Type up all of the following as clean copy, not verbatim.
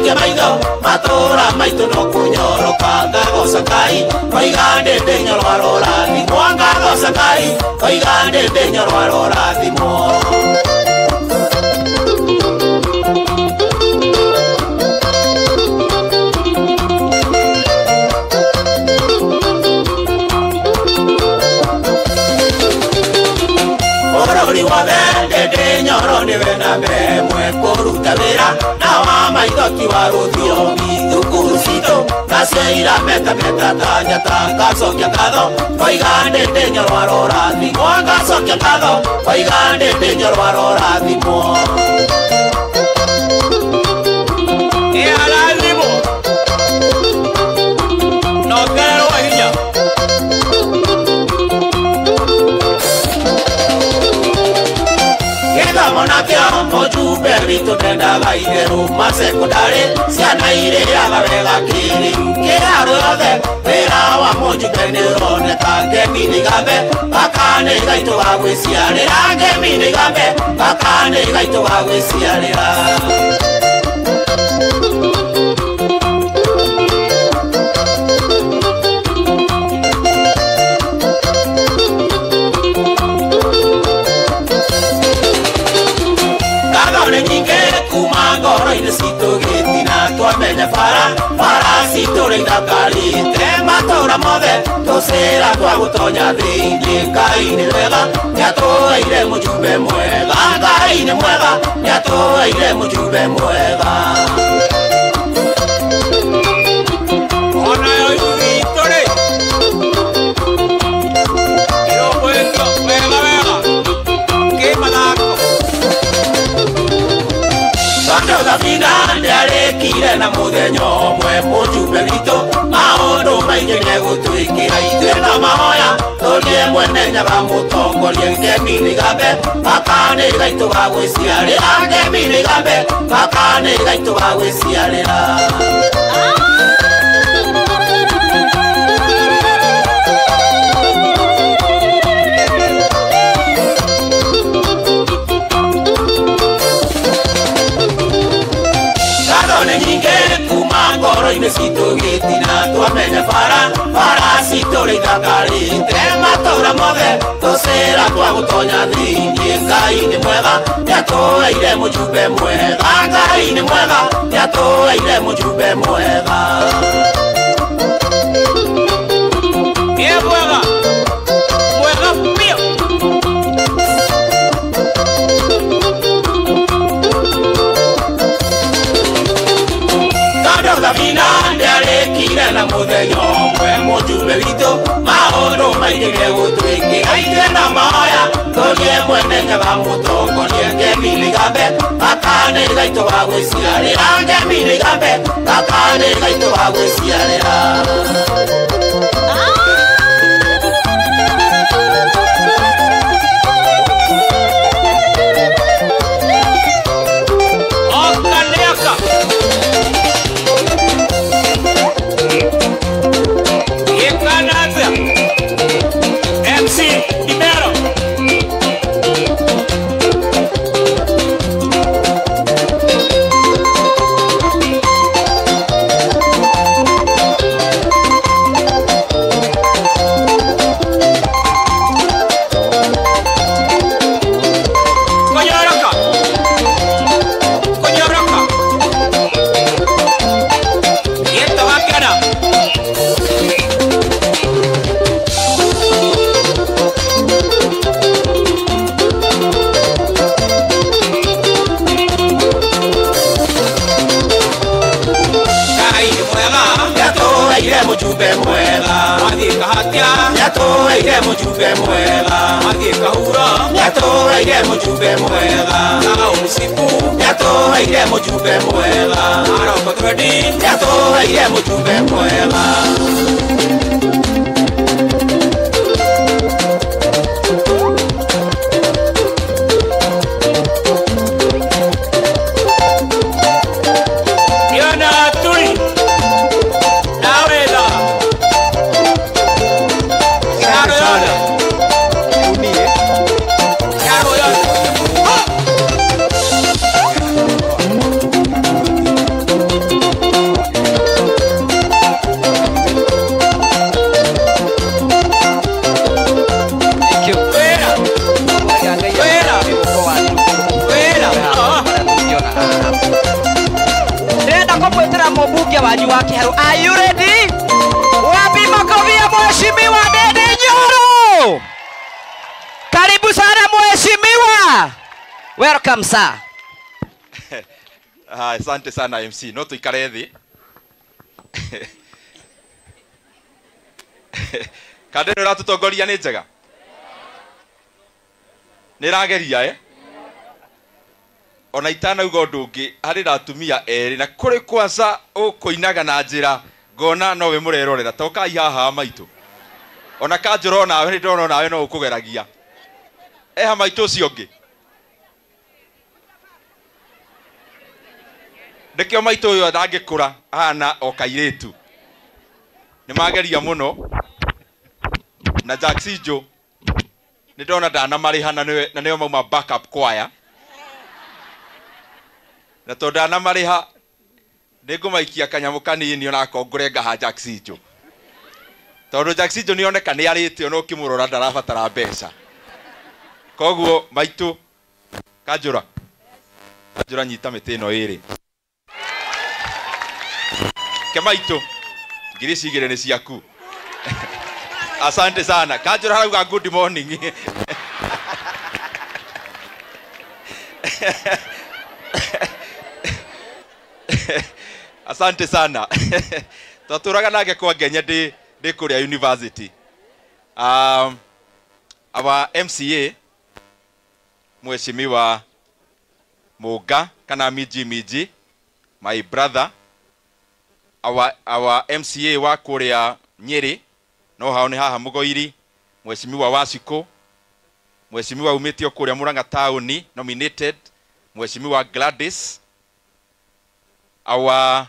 Twaikia maitho matũra maitũ no kũnyoroka ngagoca Ngai koiga ndĩndĩ nyorwaro ũrathimwo ngagoca Ngai koiga ndĩndĩ nyorwaro ũrathimwo. Bũrũri wothe ndĩndĩ nyoro nĩwe na memwe kũruta wĩra na wa maitho ti wa rũthiomi thukuru citũ nacio irametameta ta njata ngacokia ngatho koiga ndĩndĩ nyoro arorathimwo ngacokia ngatho koiga ndĩndĩ nyoro arorathimwo. Ĩarathimwo na ongererwo hinya. Gĩthomo nakĩo mũjumbe witũ ndendaga itherũ masekondari ciana irĩaga wega kĩrĩu kĩrarũ yothe wĩra wa mũjumbe nĩ ũroneka ngemi nĩ igambe gaka nĩ gaitũ ga gwĩciarĩra ngemi nĩ igambe gaka nĩ gaitũ ga gwĩciarĩra. Kuma ngoro-inĩ citũ gĩtina twamenya bara bara citũ rĩ ithakarĩte matũra mothe tũcĩra twa gũtonya thĩinĩ Ngai nĩ wega nĩatũheire mũjumbe mwega Ngai nĩ mwega nĩatũheire mũjumbe mwega. Onayo itũ rĩ ĩrũmbũĩtio wega wega kĩmathako. Tondũ thabina nĩarĩkire na mũthenya ũmwe mũjumbe witũ maũndũ maingĩ nĩegũtwĩkĩra ithuĩ na mahoya tũrie mwene nyaga mũtongorie ngemi nĩ igambe gaka nĩ gaitũ ga gwĩciarĩra ngemi nĩ igambe gaka nĩ gaitũ ga gwĩciarĩra. Nyingĩ kuma ngoro-inĩ citũ gĩtina twamenya bara bara citũ rĩ ithakarĩte matũra mothe tũcĩra twa gũtonya thĩinĩ Ngai nĩ mwega nĩatũheire mũjumbe mwega Ngai nĩ mwega nĩatũheire mũjumbe mwega. Ĩ mwega mwega biũ. Thabina nĩarĩkire na mũthenya ũmwe mũjumbe witũ maũndũ maingĩ nĩegũtwĩkĩra ithuĩ na mahoya tũrie mwene nyaga mũtongorie ngemi nĩ igambe gaka nĩ gaitũ ga gwĩciarĩra ngemi nĩ igambe gaka nĩ gaitũ ga gwĩciarĩra. Oka nĩaka Gĩkana atĩa MC Ibero. Kũnyoroka kũnyoroka gĩto gakena. Ngai nĩ mwega nĩatũheire mũjumbe mwega Mathiĩ Kahatia nĩatũheire mũjumbe mwega mathiĩ Kahuro nĩatũheire mũjumbe mwega Taũni nĩatũheire mũjumbe mwega Naroko twendi nĩatũheire mũjumbe mwega. Ndiona turi nawe tha kĩharo yothe kĩharo yothe. wa Kiharu. Are you ready? Wapi makofi ya Mheshimiwa Ndindi Nyoro? Karibu sana Mheshimiwa. Welcome sir. Asante sana MC. No tuikare thi. Kande nĩ ũratũtongoria nĩ njega? Nĩ ĩrageria eh? Ona itanauga ũndũ ũngĩ harĩ na atumia erĩ na kũrĩ kwanza ũkũinaga na njĩra ngona nowe mũrerorera ta ũkai haha maitũ. Ona kanjũra onawe nĩ ndona onawe no ũkũgeragia. Eha maitũ ũcio ũngĩ. Nĩkĩo maitũ ũyũ ndangĩkũra ahana o kairĩtu. Nĩ mageria mũno. Na Jack Sijo nĩ ndona ndanamarĩha na nĩo mauma backup choir. Na tondũ ndanamarĩha nĩ ngũmaikia kanyamũ kanini onako ngũre ngaha Jack Sijo. Tondũ Jack Sijo nĩ oneka nĩ arĩte ona ũkĩmũrora ndarabatara mbeca. Koguo maitũ kanjũra. Kanjũra nyita mĩtĩ ĩno ĩrĩ. Ke maitũ ngiri ici igĩrĩ nĩ ciaku. Asante sana. Kanjũra harauga good morning. Asante sana. Twatũraga nake kwa Ngenya ndĩ kũrĩa university. Our MCA Mheshimiwa Muga kana Miji Miji, my brother, our MCA wa kũrĩa Nyeri no hao nĩ haha Mũgoiri, Mheshimiwa Wacikũ, Mheshimiwa umĩtio kũrĩa Murang'a town nominated, Mheshimiwa Gladys, our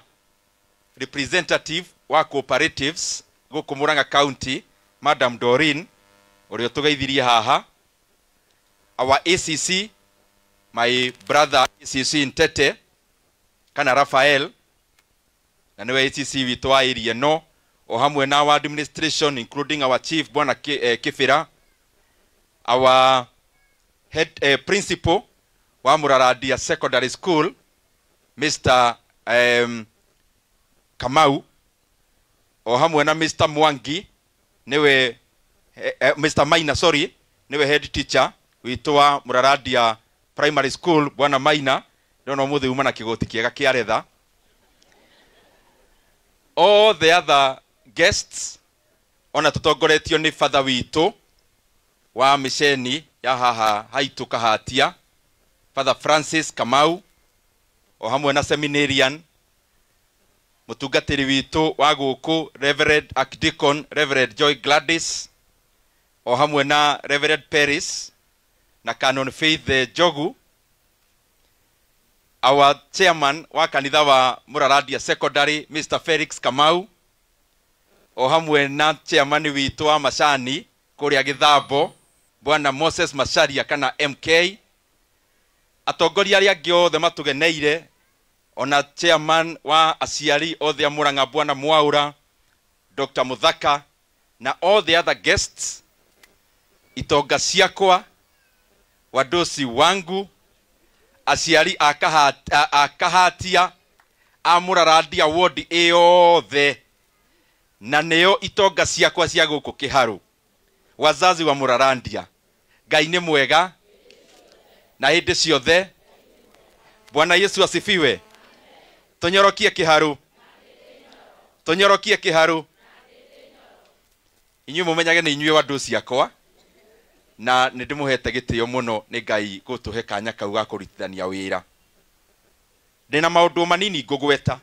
representative wa cooperatives gũkũ Murang'a County, Madam Doreen ũrĩa ũtũgeithirie haha, our ACC my brother ACC Ntete kana Raphael na nĩwe ACC witũ wa area no o hamwe na our administration including our chief Bwana Kifira, our head principal wa Muraradia Secondary School Mr. Kamau o hamwe na Mr. Mwangi niwe Mr. Maina sorry niwe head teacher witũ wa Muraradia Primary School Bwana Maina ndona ũmũthĩ uma na kĩgoti kĩega kĩa retha. All the other guests ona tũtongoretio nĩ father witũ wa misheni ya haha haitũ Kahatia, Father Francis Kamau o hamwe na seminarian mũtungatĩri witũ wa gũkũ Reverend Archdeacon Reverend Joy Gladys o hamwe na Reverend Paris na Canon Faith Njogu, our chairman wa kanitha wa Muraradia Secondary Mr. Felix Kamau o hamwe na chairman witũ wa Macani kũrĩa Gĩthambo Bwana Moses Macharia kana MK, atongoria arĩa angĩ othe matũgeneire ona chairman wa aciari othe a Murang'a Bwana Mwaura, Dr. Muthaka na all the other guests, itonga ciakwa, wadosi wangu, aciari a Kahatia a Muraradia ward ĩyothe na nĩo itonga ciakwa cia gũkũ Kĩharũ, wazazi wa Murarandia, Ngai nĩ mwega na hĩndĩ ciothe. Bwana Yesu asifiwe. Tũnyorokie Kĩharũ, tũnyorokie Kĩharũ. Inyuĩ mũmenyage nĩ inyuĩ wandũ ciakwa na nĩ ndĩmũhete gĩtĩo mũno nĩ Ngai gũtũhe kanya kau ga kũrutithania wĩra. Ndĩna maũndũ manini ngũgweta.